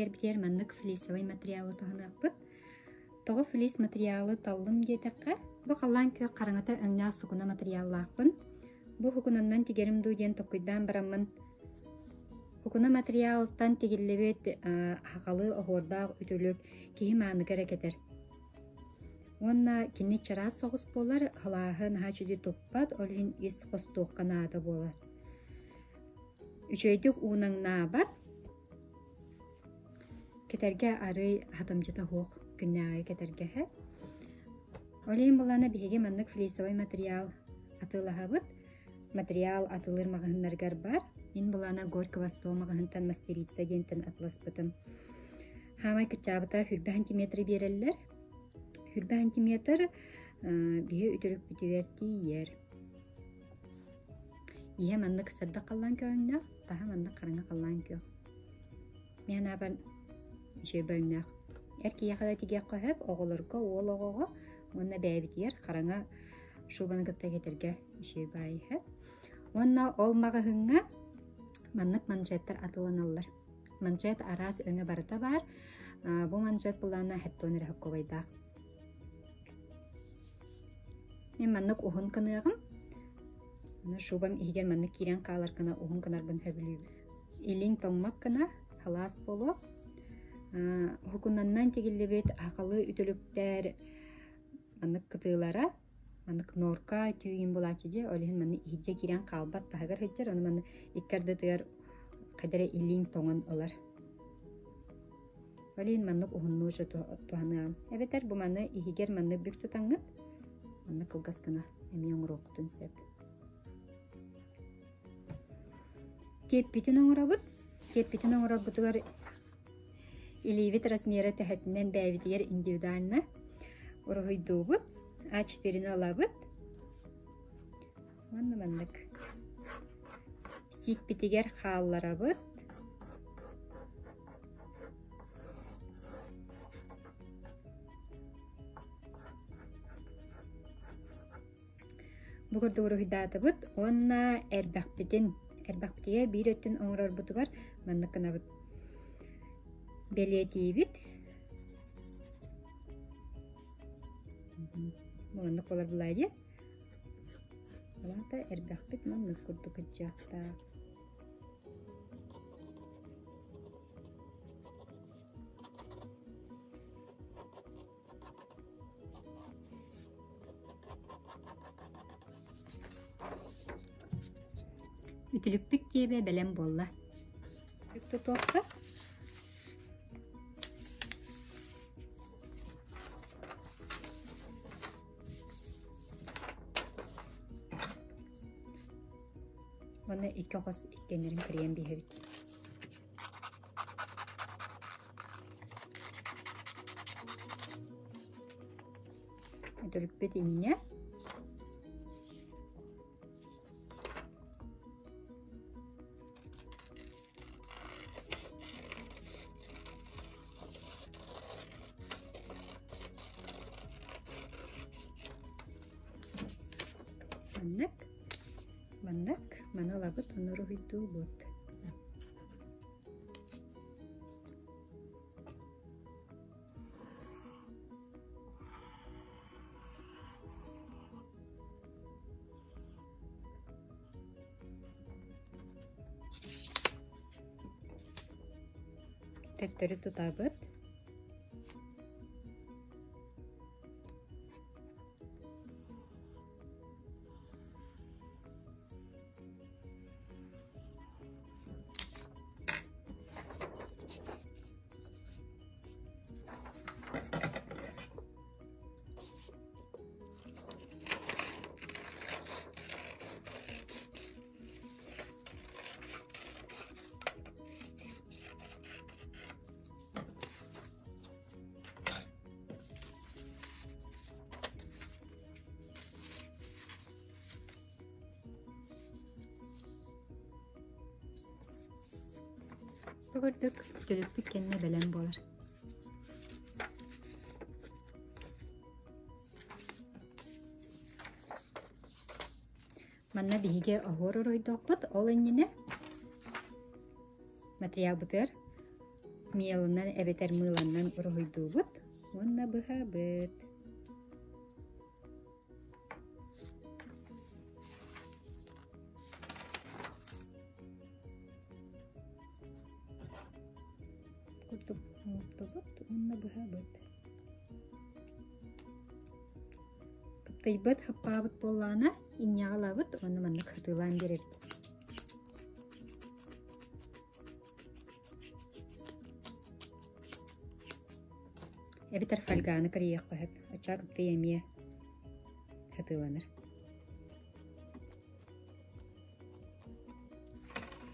Тигэрбитигэр маннык флисовай материалы туһаныахпыт. Тоҕо флис материалы таллым диэтэххэ, бу халлаан күөх хараҥата өҥнөөх сукуна материаллаахпын. Бу сукунаннан тигэрим дуу диэн толкуйдаан бараммын, сукуна материалтан тигиллибит сахалыы оһуордаах үтүлүк киһи мааныга эрэ кэтэр. Уонна кини чараас соҕус буолар, халааһы наһаа үчүгэй туппат, ол иһин ис хостуохха наада буолар. Үчүгэйдик уунаҥнаабат, кэтэргэ арыый хатамдьыта суох күннээҕи кэтэргэһэ. Ол иһин былаана биһиги маннык флисовай материал атыылаһабыт. Материал атылыыр маҕаһыыннарыгар бар. Мин былаана Горького 100 маҕаһыынтан мастерица диэнтэн атыласпытым. Хаамай кыччаабыта 20 сантиметры биэрэллэр. 20 сантиметр биһи үтүрүкпүтүгэр тиийэр. Ийэ маннык сырдык халлаан көөннөөх, таһа маннык хараҥа халлаан күөх. Мин анаабар үчүгэй өҥнөөх. Эр киһиэхэ да тигиэххэ сөп, оҕолорго, уол оҕоҕо уонна бэйэбитигэр хараҥа шубаны кытта кэтэргэ үчүгэй баайыһы. Уонна ол маҕаһыыҥҥа маннык манжеттар атыланаллар. Манжет араас өҥө барыта баар. Бу манжет былаана хеттон эрэ хоккубайдаах. Мин маннык уһун кыныаҕым. Шубам иһигэр маннык киирэн хаалар гына уһун гынарбын сөбүлүүбүн. Илиҥ тоҥмот гына халаас буолуо. Уһукунаннан тигиллибит сахалыы үтүлүктэр маннык кытыылара маннык норка түүгүн булааччы дьэ ол иһин манны иһирдьэ киирэн хаалбат таһыгар сылдьар ону манны икки ардытыгар хайда эрэ илииҥ тоҥон ылар. Ол иһин маннык уһуннуу туһаныаҕым. Эбэтэр бу маны иһигэр маннык бүк тутаҥҥыт маннык кылгас гына эмиэ оҥоруоххутун сөп. Киэппитин оҥоробут. Киэппитин оҥорорбутугар илиибит размера төһөтүнэн бэйэбитигэр индивидуально уруһуйдуубут. А4-ни ылабыт. Уонна маннык сиикпитигэр хаалларабыт. Бу курдук уруһуйдаатыбыт уонна эрбэхпитин, эрбэхпитигэр биир өттүн оҥорорбутугар маннык гынабыт. Бэлиэтиибит. Маннык буолар булаа дии. Алаата эрбэхпит маннык курдук ыччаахтаах. Үтүлүкпүт киэбэ бэлэм буолла. Тутуохха. Уонна икки хос иккиэннэрин кырыйан биэһэбит. Үтүлүкпүт инньэ. Маннык, маннык, маны ылабыт, ону уруһуйдуубут. Төттөрү тутабыт. Бу курдук төлөппүт кэннэ бэлэм буолар. Манна биһиги оһуор оройдоохпут, ол иннинэ материалбытыгар Миэлынан эбэтэр мыыланнан уруһуйдуубут уонна быһабыт. Курдук оҥордубут уонна быһабыт. Кыптыйбыт, хаппаабыт буоллаҕына, инньэҕэ ылабыт уонна маннык хатыылаан биэрэбит. Эбэтэр фольганы кырыйыахха сөп, оччоҕо кыптый эмиэ хатыыланар.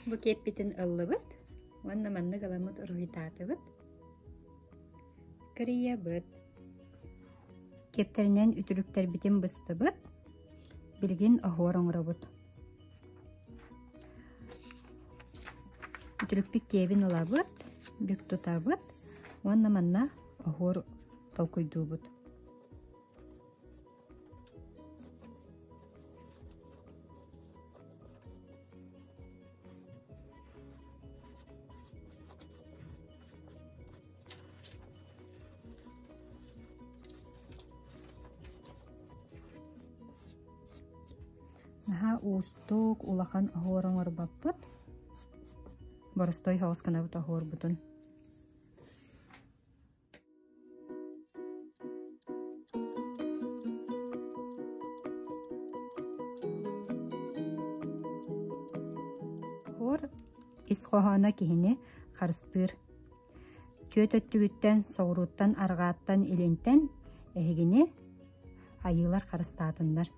Бу киэппитин ыллыбыт уонна маннык ыламмыт уруһуйдаатыбыт. Кырыйабыт. Киэптэринэн үтүлүктэрбитин быстыбыт. Билигин оһуор оҥоробут. Үтүлүкпүт киэбин ылабыт, бүк тутабыт уонна манна оһуор толкуйдуубут. Наһаа уустук, улахан оһуор оҥорбоппут. Боростуой соҕус гынабыт оһуорбутун. Оһуор ис хоһооно киһини харыстыыр. Түөт өттүгүттэн, соҕурууттан, арҕааттан, илинтэн эһигини айыылар харыстаатыннар.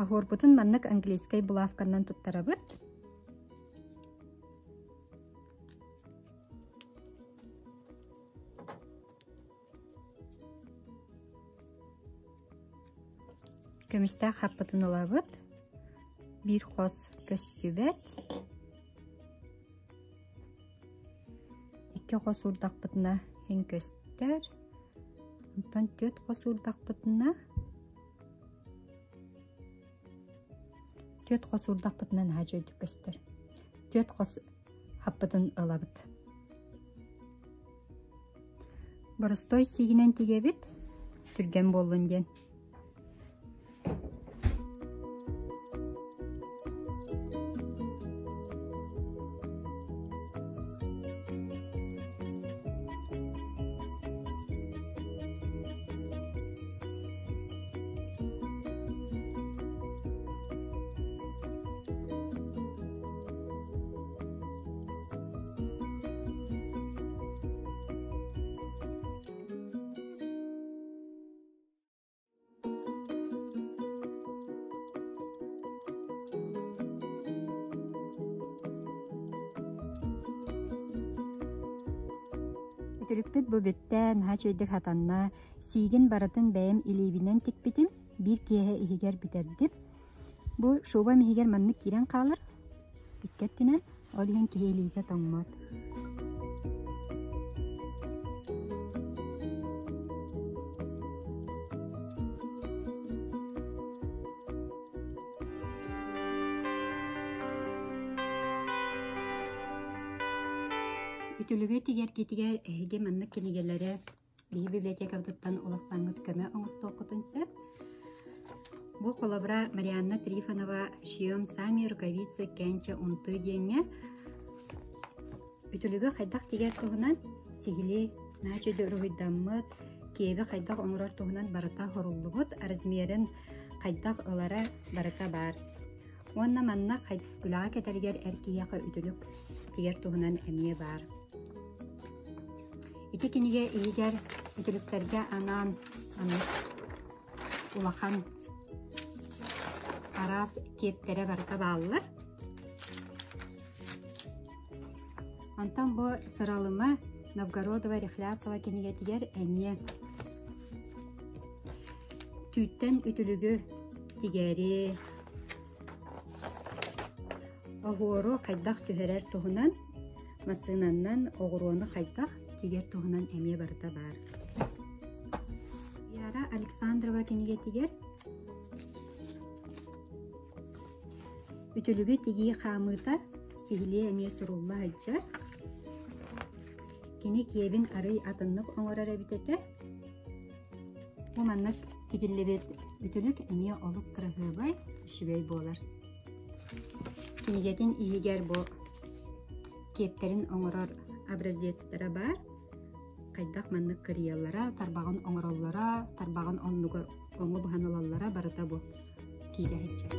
Оһуорбутун маннык английскай булавканан туттарабыт. Көмүстээх хаппытын ылабыт. Биир хос көстүбэт. Икки хос уурдахпытына иһин көстөр. Онтон түөрт хос уурдахпытына түөрт хос уурдахпытына наһаа үчүгэйдик көстөр. Түөрт хос хаппытын ылабыт. Боростуой сиигинэн тигэбит, түргэн буоллун диэн. Үтүлүкпүт бу бүттэ, наһаа үчүгэйдик хатанна. Сиигин барытын бэйэм илиибинэн тикпитим, биир киэһэ иһигэр бүтэрдим. Бу шубам иһигэр маннык киирэн хаалар, икки өттүнэн, ол иһин киһи илиитэ тоҥмот. Үтүлүгү тигэргитигэр эһиги маннык кинигэлэри биһи библиотекабытыттан улассаҥҥыт көмө оҥостуоххутун сөп. Бу холобура Марианна Трифонова «Шьем сами рукавицы кэнчэ унты» диэҥҥэ үтүлүгү хайдах тигэр туһунан сиһилии наачыйда уруһуйдаммыт, киэби хайдах оҥорор туһунан барыта хоруллубут, размерин хайдах ылара барыта баар. Уонна манна үлэҕэ кэтэригэр эр киһиэхэ үтүлүк тигэр туһунан эмиэ баар. Ити кинигэ иһигэр үтүлүктэргэ анаан улахан араас киэптэрэ барыта бааллар. Онтон бу Сыралыма Новгородова Рехлясова кинигэтигэр эмиэ түүттэн үтүлүгү тигэри, оһуору хайдах түһэрэр туһунан, массыынаннан оҕуруону хайдах тигэр туһунан эмиэ барыта баар. Яра Александрова кинигэтигэр. Үтүлүгү тигии хаамыыта сиһилии эмиэ сурулла сылдьар. Кини киэбин арый атыннык оҥорор эбит этэ. Бу маннык тигиллибит үтүлүк эмиэ олус кыраһыабай, үчүгэй буолар. Кинигэтин иһигэр бу киэптэрин оҥорор образецтара баар. Хайдах маннык кырыйаллара, тарбаҕын оҥороллоро, тарбаҕын оннугар оҥо быһан ылаллара барыта бу киирэ сылдьар.